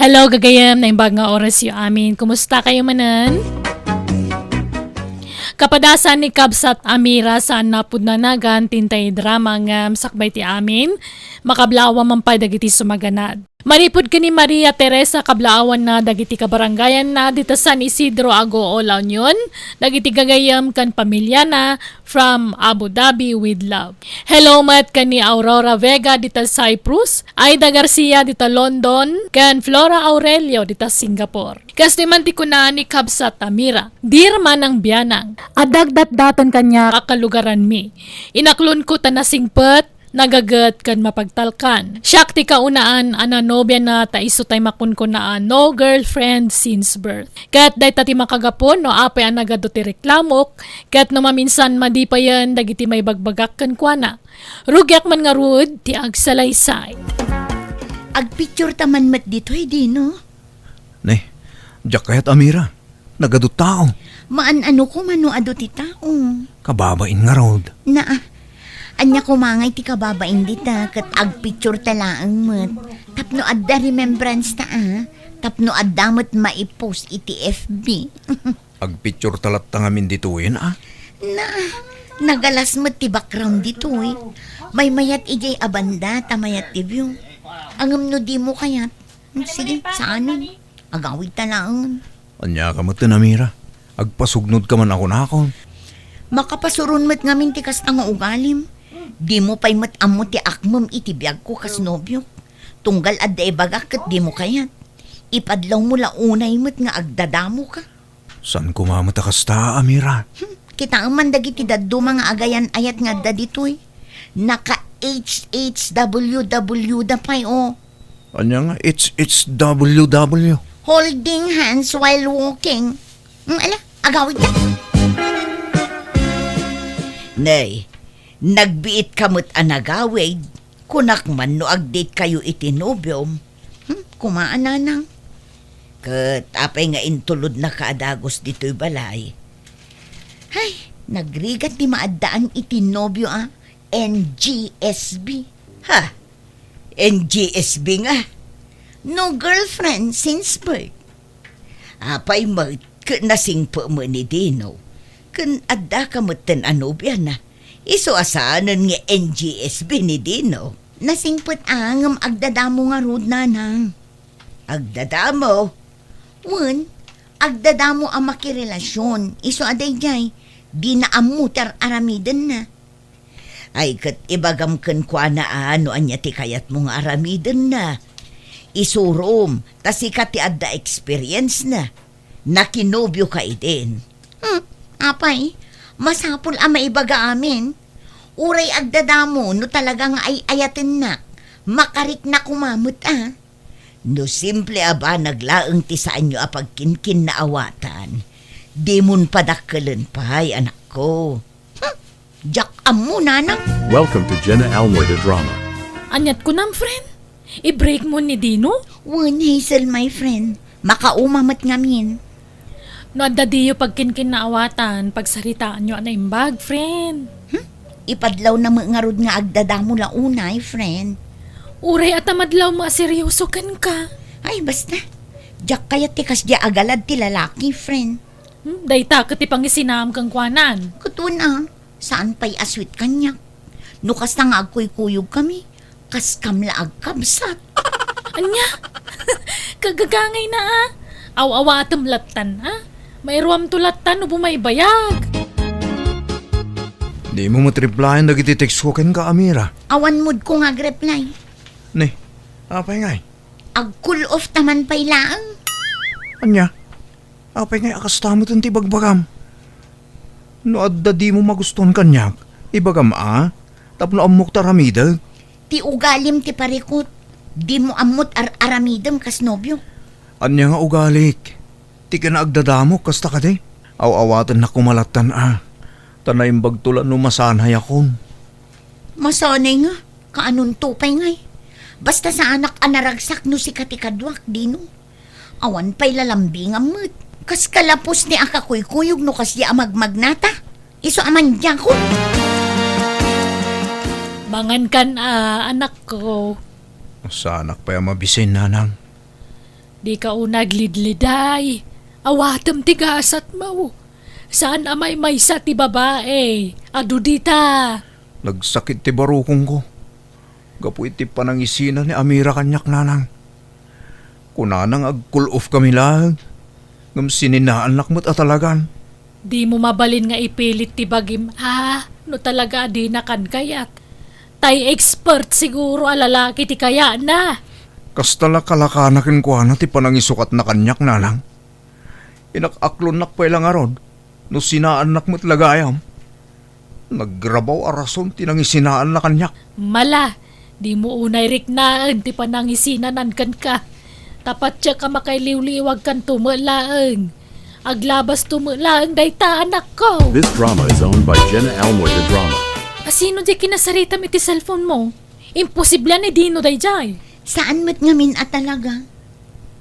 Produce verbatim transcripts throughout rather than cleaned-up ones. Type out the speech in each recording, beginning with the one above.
Hello, gagayem, naimbag nga orasyo amin. Kumusta kayo manen? Kapadasan ni Kabsat Amira saan napudno a nagan ti intay drama ngem sakbay ti amin, makablaawan man pay dagiti sumaganad. Manipud ken ni Maria Teresa, kablaawanna dagiti kabarangayanna dita San Isidro Agoo, La Union, dagiti gagayem ken pamilyana from Abu Dhabi with love. Hello met ken ni Aurora Vega dita Cyprus, Aida Garcia dita London, ken Flora Aurelio dita Singapore. Kastoy man ti kuna ni Kabsat Amira, Dear Manang Bianang, adda agdatdaton kaniak a kalugaranmi. Inaklonko ta nasingpet, nagaget, ken mapagtalkan. Siak ti kaunaan a nanobiana ta isu tay makunkuna a no girlfriend since birth. Ket dayta ti makagapu no apay a nagadu ti reklamok, ket no maminsan madipayen dagiti maibagbagak kenkuana. Rugiak man ngarud ti agsalaysay. Agpicture ta man met ditoy, Dino. Ne, diak kayat, Amira. Nagadu tao. Maan-ano koma no adu ti tao. Kababain ngarud. Naa. Ania koma ngay ti kababain dita, ket agpicture ta laeng met. Tapno adda remembrance ta, a. Tapno adda met maipost iti F B. Agpicture ta latta ngamin ditoyen, a. Na, nagalas met ti background ditoy. Maymayat idiay a banda ta mayat ti view. Ngem no dimo kayat, hmm, sige, saanen. Agawid ta laeng. Ania ka met, Amira? Agpasugnod ka man a kunakon. Makapasuron met ngamin ti kasta nga ugalim. Dimo pay met ammo ti akmem iti biagko kas nobiok. Tunggal adda ibagak ket dimo kayat. Ipadlawmo la unay met nga agdadamoka. Saan koma met a kasta, Amira? Hmm, kitaem man dagiti dadduma nga agayan-ayat nga adda ditoy. Naka H H W W da pay, o. Ania nga H H W W? Holding hands while walking. Hmm, ala, agawid ka. Nay, nagbiit ka met a nagawid. Kunak man no ag-date kayo iti nobiom. Hmm, kumaa, nanang. Ket apay nga intulodnaka a dagus ditoy balay? Hay, nagrigat ti maaddaan iti nobio a N G S B. Ha? N G S B nga? No girlfriend since birth. Apay met ket nasingpetmo ni Dino? Ken addaka metten a nobiana. Isu a saanen nga N G S B ni Dino. Nasingpet a ngem agdadamo ngarud, nanang. Agdadamo? Wen, agdadamo a makirelasion. Isu a daydiay, dina ammo ti ar-aramidenna. Ay, ket ibagam kenkuana a no ania ti kayatmo nga aramidenna. Isurom, ta sika ti adda experience na. Nakinobioka idin. Hmm, apay, masapul a maibaga amin. Uray agdadamo no talaga nga ay-ayatennak, makarikna koma met a. No simple a banag laeng ti saanyo a pagkinkinnaawatan, dimon padakkelen pay, anakko. Hmm, diak ammo, nanang. Welcome to Jenna Almoy the Drama. Aniat kunam, friend? I-break mo ni Dino? Wen, Hazel, my friend. Makauma met ngamin. No adda diyo pagkinkinnaawatan, pagsaritaanyo a naimbag, friend. Hmm? Ipadlawna met ngarud nga agdadamo la unay, friend. Uray a ta madlawmo a seryoso kenka. Ay, basta. Diak kayat ti kasdiay a galad ti lalaki, friend. Hmm? Dayta ket ti pangisinaam kenkuanan. Ket wen a, saan pay a sweet kaniak. No kasta nga agkuykuyogkami, kaskam la agkabsat. Ania? Kagagangayna a. Aw-awatem lattan a. Mairuamto lattan no bumaybayag. Dimo met replyan dagiti text ko kenka, Amira. Awan mood ko nga agreply. Ne, apay ngay? Ag-cool off ta man pay laeng. Ania? Apay ngay a kasta met ti bagbagam? No adda dimo magustuan kaniak, ibagam a, tapno ammok ta aramidek. Ti ugalim ti parikut, dimo ammot ar-aramidem kas nobio. Ania nga ugalik? Ti kinaagdadamok kasta kadi? Aw-awatennak koma lattan a, ta naimbagto la no masanayakon. Masanay nga, kaanonto pay ngay? Basta saanak a naragsak no sika ti kaduak, Dino. Awan pay lalambingam met. Kas kalapos ni a kakuykuyog no kasdi a magmagnata. Isu a mandiakon. Mangankan a, anakko. Saanak pay a mabisin, nanang. Dika unay aglidliday. Awatem ti gasatmo. Saan a maymaysa ti babae. Adu dita. Nagsakit ti barukongko gapu iti panangisina ni Amira kaniak, nanang. Kunana nga ag-cool off kami laeng, ngem sininaannak met a talagan. Dimo mabalin nga ipilit ti bagim a no talaga a dina kan kayat. Tay expert siguro a lalaki ti kayatna. Kasta la kalakana kenkuana ti panangisukatna kaniak, nanang. Inak-aklonnak pay la ngarud no sinaannak met la gayam. Nagrabaw a rason ti nangisinaanna kaniak. Mala, dimo unay riknaen ti panangisinanan kenka. Ta patiek a makailiwliwagkanto met laeng. Aglabasto met laeng dayta, anakko. This drama is owned by Jenna Almoy, the drama. Asino di kinasaritam iti cellphone mo? Imposible a ni Dino daydiay. Saan met ngamin a talaga?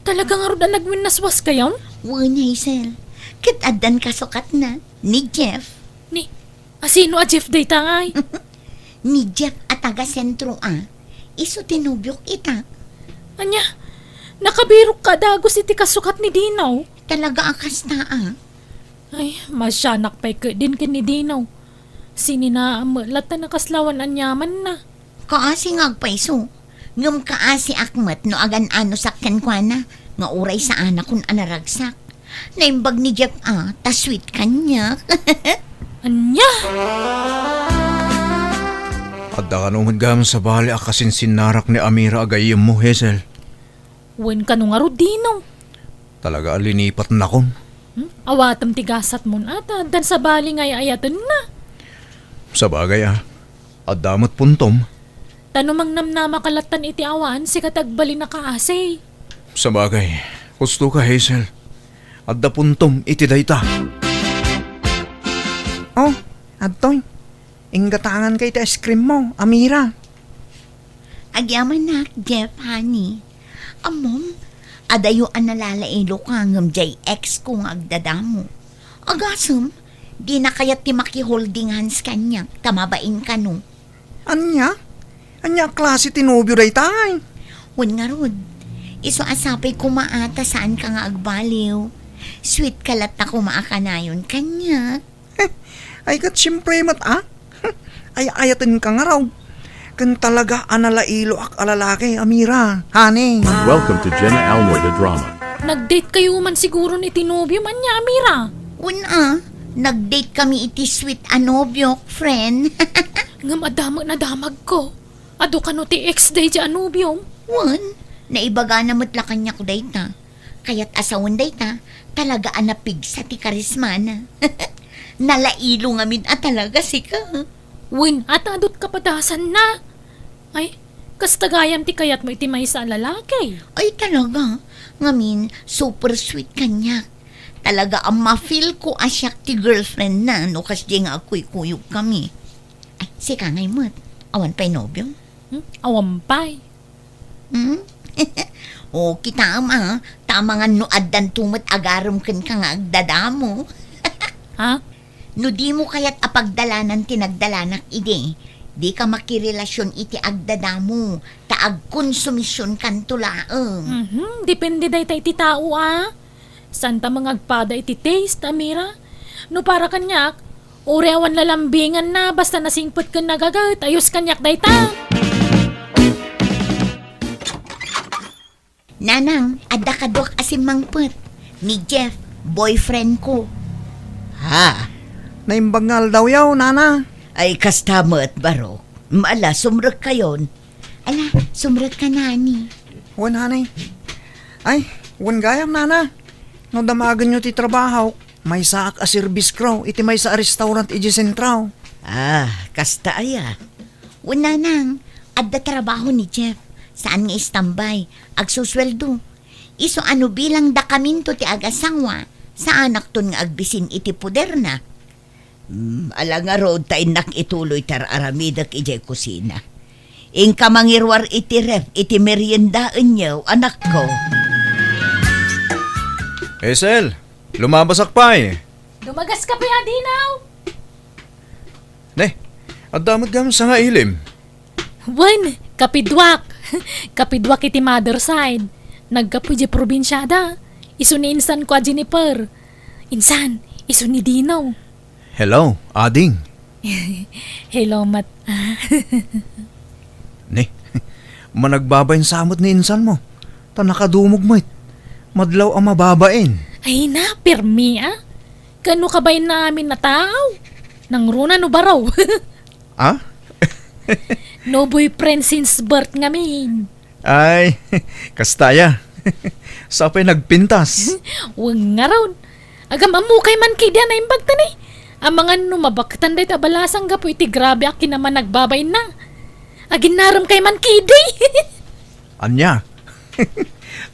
Talaga ngarud a nagwinnaswaskayon? Wen, Hazel. Ket addan kasukatna, ni Jeff. Ni, asino a Jeff dayta ngay? Ni Jeff a taga sentro a. Isu ti nobiok ita. Ania, nakabirokka a dagus iti kasukat ni Dino? Talaga a kasta a. Ay, masianak pay ketdin ken ni Dino. Sininaam met latta nakaslawan aniamanna. Kaasi nga agpayso. Ngem kaasiak met no agan-anosak kenkuana nga uray saanakon a naragsak. Naimbag ni Jeff a, ta sweet kaniak. Ania? Adda kano met gayam sabali a kasinsinnarak ni Amira a gayyemmo, Hazel. Wen kano ngarud, Dino? Talaga a linipatnakon. Hmm? Awatem ti gasatmon a, ta addan sabali nga ay-ayatenna. Sabagay a, adda met puntom. Ta no mangnamnamaka lattan iti awan, sika ti agbalin a kaasi. Sabagay, husto ka, Hazel. Adda puntom iti dayta. Oh, adtoy. Inggatanganka iti ice cream mo, Amira. Agyamanak, Jeff, honey. Ammom, adayo a nalalailoka ngem diay ex ko nga agdadamo. Agasem, dina kayat ti maki-holding hands kaniak ta mabain kano. Ania? Ania a klase ti nobio daytay? Wen ngarud, isu a sapay koma a ta saanka nga agbaliw. Sweet ka latta koma a kanayon kaniak. Ay, ket siempre met a. Ay-ayatenka ngarud. Ken talaga a nalailoak a lalaki, Amira, honey. Welcome to Jenna Almoy the Drama. Nag-date kayo man siguro ni ti nobiom, ania, Amira? Wen a, nag-date kami iti sweet a nobiok, friend. Ngem adda met nadamagko. Adu kano ti ex daydiay a nobiom? Wen, naibagana met la kaniak dayta. Kayat a sawen dayta, talaga a napigsa ti karismana. Nalailo ngamin a talaga sika. Wen, a ta adut kapadasanna. Ay, kasta gayam ti kayatmo iti maysa a lalaki. Ay, talaga. Ngamin, super sweet kaniak. Talaga a ma-feel ko a siak ti girlfriend na no kasdiay nga agkuykuyog kami. Ay, sika ngay met. Awan pay nobiom? Hmm? Awan pay. Hmm? O, kitaem a, ta amangan no addanto met agarem kenka nga agdadamo. Ha? No dimo kayat a pagdalanan ti nagdalanak idi, dika makirelasyon iti agdadamo, ta agkonsumisionkanto laeng. Mhm, depende dayta iti tao a. Santa mangagpada iti taste, Amira. No para kaniak, uray awan lalambinganna, basta nasingpet ken nagaget, ayos kaniak dayta. Nanang, adda kaduak a simmangpet. Ni Jeff, boyfriend ko. Ha? Naimbag nga aldawyo, nana. Ay, kasta met, barok. Mala, sumrekkayon. Ala, sumrekka, nani. Wen, honey. Ay, wen gayam, nana. No damagenyo ti trabaho, maysaak a service crew iti maysa a restaurant iti sentro. Ah, kasta aya. Wen, nanang, adda trabaho ni Jeff. Saan nga istambay. Agsusueldo. Isu a no bilang dakaminto ti agasangwa, saanakton nga agbisin iti poderna. Hmm, ala ngarud ta innak ituloy ti ar-aramidek idiay kusina. Inka mangiruar iti ref iti meriendaenyo, anakko. Hazel, lumabasak pay. Dumagas ka pay, Adinaw? Ne, adda met gayam sangailim. Wen, kapiduak. Kapiduak iti mother side. Naggapu idiay probinsiada. Isu ni insanko a Jennifer. Insan, isu ni Dino. Hello, ading. Hello, mat-, ah. Ni, managbabain sa met ni insanmo. Ta nakadumog met. Madlaw a mababain. Ay na, pirmi, ah. Kano kabain na amin a tao? Nangruna no baro? Ah? No boyfriend since birth ngamin. Ay, kasta aya. Sapay nagpintas. Wen ngarud. Agam-ammokay man kadi a naimbag ta ni. Amangan no mabaketan dayta a balasang gapu iti grabe a kinamanagbabainna. Aginnaremkay man kadi. Ania?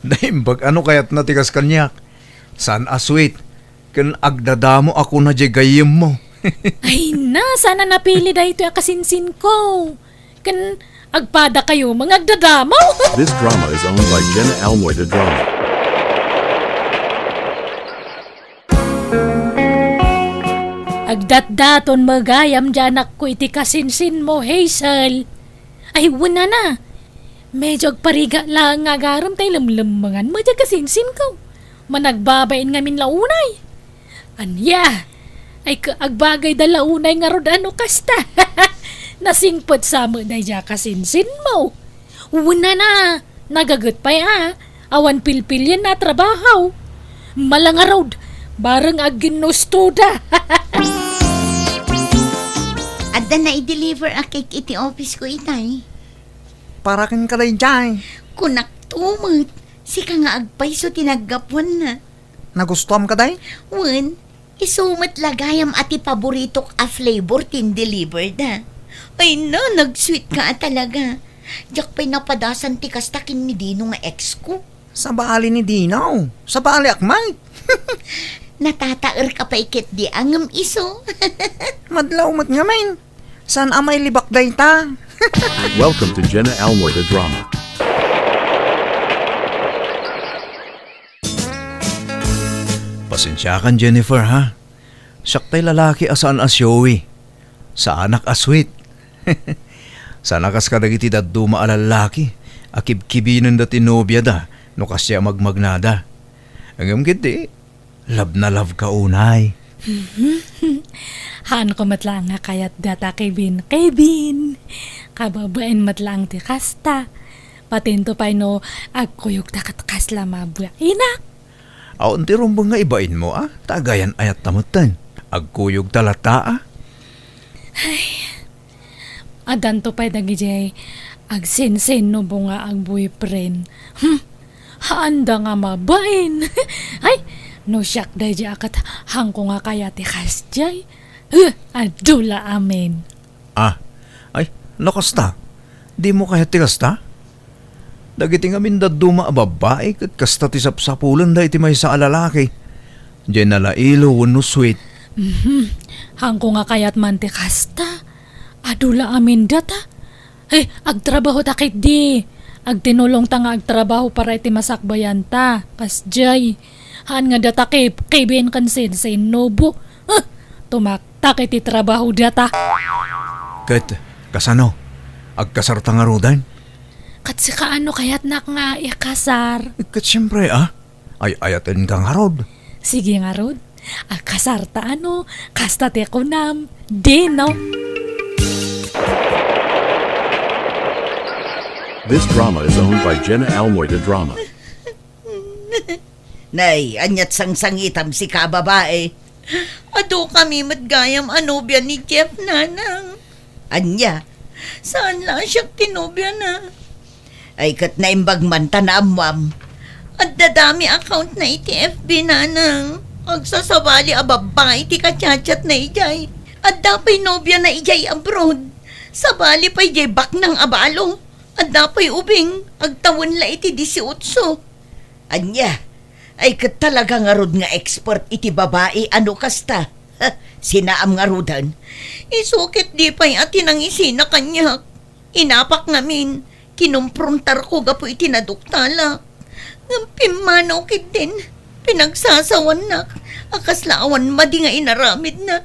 Naimbag a no kayatna ti kas kaniak. Saan a sweet. Ken agdadamo a kuna diay gayyemmo. Ay na, saan a napili daytoy a kasinsinko. Ken agpadakayo nga agdadamo. This drama is owned by Jenna Almoy de Drama. Agdatdaton met gayam diay anakko iti kasinsinmo, Hazel. Ay, wen a. Medyo agparigat laeng nga agarem ta ilemlemmenganmo diay kasinsinko. Managbabain ngamin la unay. Ania? Ay, ka-, agbagayda la unay ngarud a no kasta. Nasingpet sa met daydiay a kasinsinmo. Wen a, nagaget pay a. Awan pilpilienna a trabaho. Mala ngarud, bareng agginnustoda. Adda nai-deliver a cake iti office ko itay. Para kenka daydiay. Kunak to met, sika nga agpayso ti naggapuanna. Nagustuam kadi? Wen, isu met la gayam a ti paboritok a flavor ti in-deliver da. Ay na, nag-sweet ka a talaga. Diak pay napadasan ti kasta ken ni Dino nga ex ko. Sabali ni Dino. Sabaliak met. Natataerka pay ketdi a ngem isu. Madlaw met ngamin. Saan a mailibak dayta? Welcome to Jenna Almoy the Drama. Pasensiakan, Jennifer, ha? Siak tay lalaki a saan a showy. Saanak a sweet. Saan a kas kadagiti dadduma a lallaki a kibkibinenda ti nobiada no kasdiay a magmagnada. Ngem ketdi, love na love ka unay. Haanko met laeng nga kayat data, Kevin. Kevin! Kababain met laeng ti kasta. Patinto pay no agkuyogta ket kasla mabuya. Ina! Awan ti rumbeng nga ibainmo, a? Ta agayan ayatta metten. Agkuyogta latta, a? Ay, addanto pay dagidiay agsinsinnubo nga agboyfriend. Hmm, haanda nga mabain. Ay, no siak daydiay a ket haanko nga kayat ti kasdiay. Huh, adu la amin. Ah, ay, no kasta? Dimo kayat ti kasta? Dagiti ngamin dadduma a babbai ket kasta ti sapsapulenda iti maysa a lalaki. Diay nalailo wenno sweet. Mhm. Haanko nga kayat man ti kasta. Adu la amin data. Ay, agtrabahota ketdi. Agtinulongta nga agtrabaho para iti masakbayanta. Kasdiay. Haan nga data kay Kevin ken sinsinnubo. Huh! Tumaktak iti trabaho data. Ket, kasano? Agkasarta ngaruden? Ket sika, ano kayatnak nga ikasar? Ket siempre, a? Ay-ayatenka ngarud. Sige ngarud. Agkasarta, ano? Kasta ti kunam. Dino? This drama is owned by Jenna Almoy de Drama. Nay, ania't sangsangitam, sika a babai? Adukami met gayam a nobia ni Jeff, nanang. Ania? Saan la a siak ti nobiana? Ay, ket naimbag man ta naammoam. Adda dami accountna iti F B, nanang. Agsasabali a babbai ti kachatchatna idiay. Adda pay nobiana idiay abroad. Sabali pay diay baknang a balo. Adda pay ubing, agtawen la iti disiotso. Ania? Ay, ket talaga ngarud nga expert iti babai a no kasta. Sinaam ngaruden. Isu ket di pay a ti nangisina kaniak. Inapak ngamin, kinumprontarko gapu iti naduktalak. Ngem pimmanaw ketdin, pinagsasawannak a kasla awan madi nga inaramidna.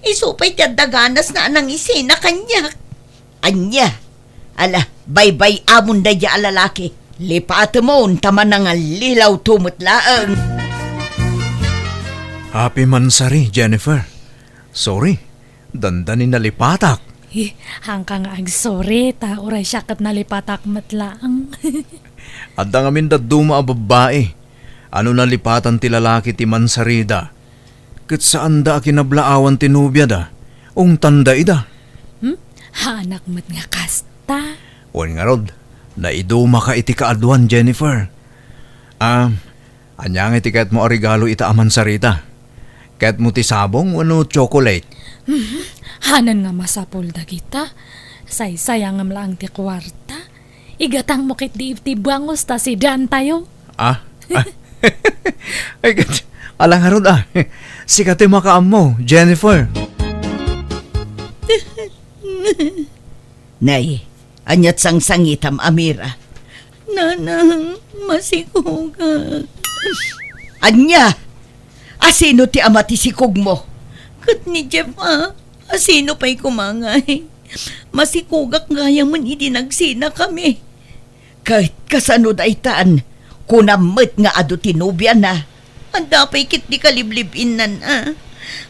Isu pay ti adda ganasna a nangisina kaniak. Ania? Ala, baybay-amon daydiay a lalaki. Lipatemon ta manangallilaw to met laeng. Happy mansari, Jennifer. Sorry, dandani nalipatak. Eh, haanka nga agsorry, ta uray siak ket nalipatak met laeng. Adda ngamin dadduma a babbai. Ano nalipatan ti lalaki ti mansarida? Ket saanda a kinablaawan ti nobiada. Ungtanda ida. Hmm? Haanak met nga kasta. Wen ngarud, naidumaka iti kaaduan, Jennifer. Ah, ania nga iti kayatmo a regalo ita a mansarita? Kayatmo ti sabong wenno chocolate? Mhm. Hanan nga masapul dagita. Saysayangem laeng ti kuarta. Igatangmo ketdi iti bangus ta sidaantayo. Ah? Ay, ket, ala ngarud, ah. Sika ti makaammo, Jennifer. Nay, ania't sangsangitam, Amira? Nanang, masikugak. Ania? Asino ti ama ti sikugmo? Ket ni Jeff, a, asino pay koma ngay? Masikugak gayamen idi nagsinakami. Ket kasano daytan? Kunam met nga adu ti nobiana. Adda pay ketdi kaliblib-innan a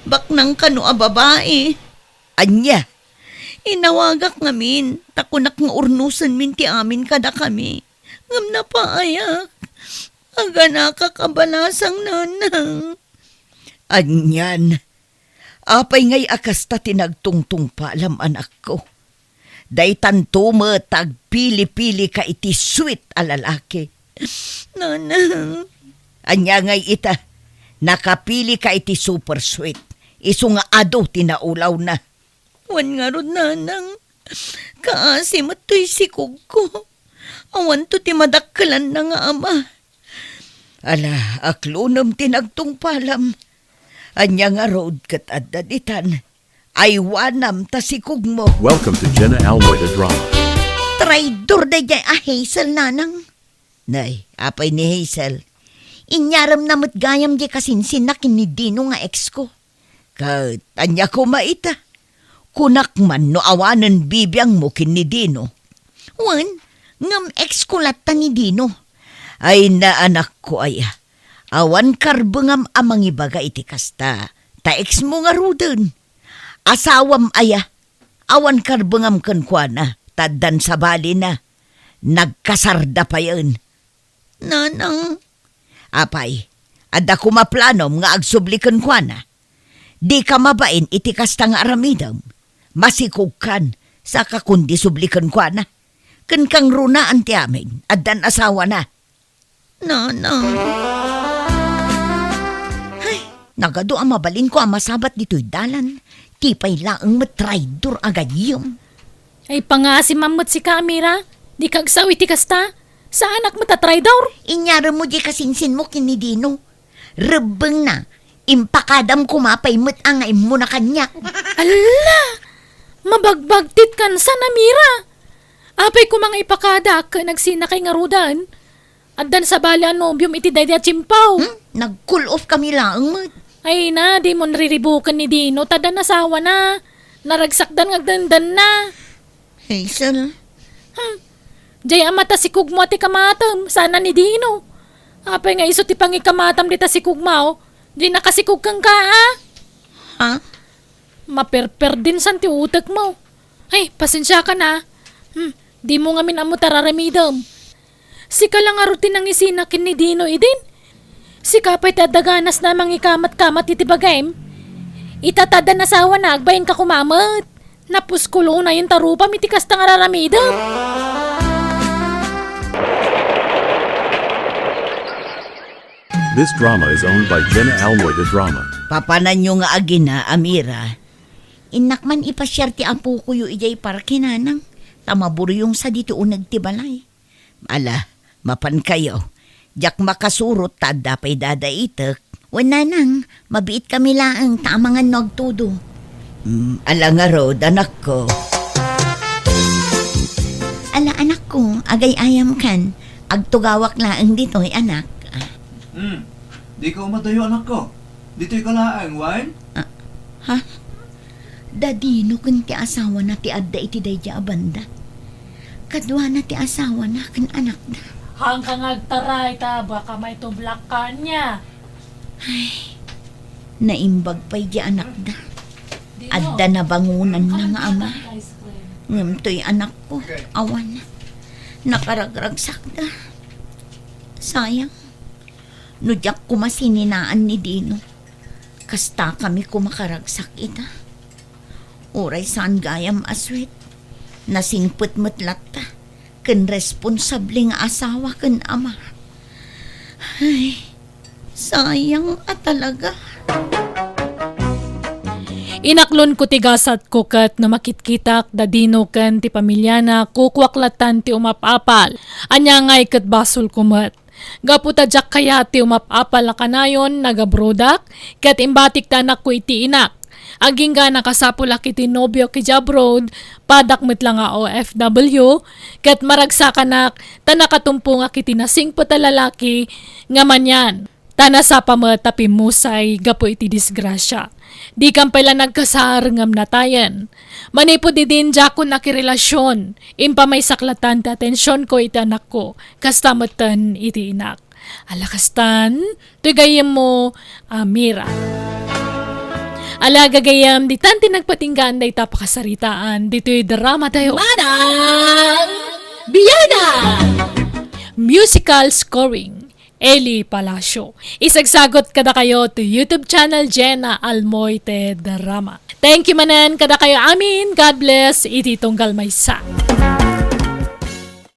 baknang kano a babai. Ania? Inawagak ngamin, ta kunak nga urnosenmin ti amin kadakami. Ngem napaayak. Aganakak a balasang, Nanang. Anian? Apay ngay a kasta ti nagtungtungpalam, anakko? Daytanto met ta agpili-pilika iti sweet a lalaki. Nanang. Ania ngay ita? Nakapilika iti super sweet. Isu nga adu ti naulawna. Wen ngarud, Nanang, kaasi met toy sikugko. Awanto ti madakkelanna nga ama. Ala, aklonem ti nagtungpalam. Ania ngarud ket adda ditan? Aywanam ta sikugmo. Welcome to Jenna Almoy the Drama. Traidor daydiay a Hazel, Nanang. Nay, apay ni Hazel? Inyaremna met gayam di kasinsinna ken ni Dino nga ex ko. Ket ania koma ita? Kunak man no awanen bibiangmo ken ni Dino. Wen, ngem ex ko latta ni Dino. Ay, naanakko aya. Awan karbengam a mangibaga iti kasta. Ta ex mo ngaruden. Asawam aya. Awan karbengam kenkuana. Ta addan sabalina. Nagkasarda payen. Nanang. Apay, adda koma planom nga agsubli kenkuana? Dika mabain iti kasta nga aramidem. Masikogkan, saka kundi subli kenkuana. Ken kangrunaan ti amin, addan asawana. Nanang. Ay, nagadu a mabalinko a masabat ditoy dalan. Ti pay laeng met traidor a gayyem. Ay, pangasim met sika, Amira. Dika agsao iti kasta. Saanak met a traidor. Inyaremmo di kasinsinmo ken ni Dino. Rebbengna, impakadam koma pay met a nga immuna kaniak. Alla! Mabagbagtit kansan, Amira. Apay koma nga ipakadak ken agsinakay ngaruden? Addan sabali a nobiom iti daydi a tiempaw. Hmm? Nag-cool off kami laeng met. Ay na, dimon riribuken ni Dino, ta addan asawana. Naragsakdan nga agdandanna. Hazel. Hmm. Jay a matasikugmo a ti kamatam, sana ni Dino. Apay nga isu ti pangikamatam dita sikugmo, di nakasikog kenka, a? Ha? Maperperdinsan ti utekmo. Ay, pasensiakan a. Hmm, dimo ngamin ammo ti ar-aramidem. Sika la ngarud ti nangisina ken ni Dino idin. Sika pay ti adda ganasna a mangikamatkamat iti bagim. Ita ta addan asawana, agbainka koma met. Napuskulonayon ta rupam iti kasta nga ar-aramidem. This drama is owned by Jenna Almoy the Drama. Papananyo nga agina, Amira. Innak man ipasiar ti apokoyo idiay parke, Nanang, ta maburiyong sadi ti uneg ti balay. Ala, mapankayo. Diak makasurot ta adda pay dadaitek. Wen, Nanang, mabiitkami laeng ta amangan no agtudo. Mm, ala ngarud, anakko. Ala, anakko, agay-ayamkan. Agtugawak laeng ditoy, anak. Hmm, dika umadayo, anakko. Ditoyka laeng, wen? Ah, ha? Da Dino ken ti asawana ti adda iti daydi a banda. Kaduana ti asawana ken anakda. Haanka nga agtaray ta baka maitublak ka ania. Ay, naimbag pay di anakda. Adda nabangonanna nga ama. Ngem toy anakko, awan. Nakaragragsakda. Sayang. No diak koma sininaan ni Dino, kasta kami koma karagsak ita. Uray saan gayam a sweet, nasingpet met latta ken responsable nga asawa ken ama. Ay, sayang a talaga. Inaklonko ti gasatko ket no makitkitak da Dino ken ti pamiliana, kukuak lattan ti umap-apal. Ania ngay ket basolko met. Gapu ta diak kayat ti umap-apal a kanayon, nagabrodak, ket imbatik ti anakko iti inak. Agingga nakasapulak iti nobiok idiay abroad, padak met la nga O F W, ket maragsakanak ta nakatumpongak iti nasingpet a lalaki nga manian. Ta nasapa met ta pimmusay gapu iti disgrasia. Dikan pay la nagkasar ngem natayen. Manipud idin diakon nakirelasion, impamaysak lattan ti atensionko iti anakko, kasta metten iti inak. Ala kastan, toy gayyemmo, Amira. Ala gagayyem, ditan ti nagpatinggaan dayta pakasaritaan, ditoy drama tayo. Manang Biyanan! Musical scoring, Eli Palacio. Isagsagot kadakayo to YouTube channel Jenna Almoite Drama. Thank you manen kadakayo amin. God bless. Iti tunggal maysa.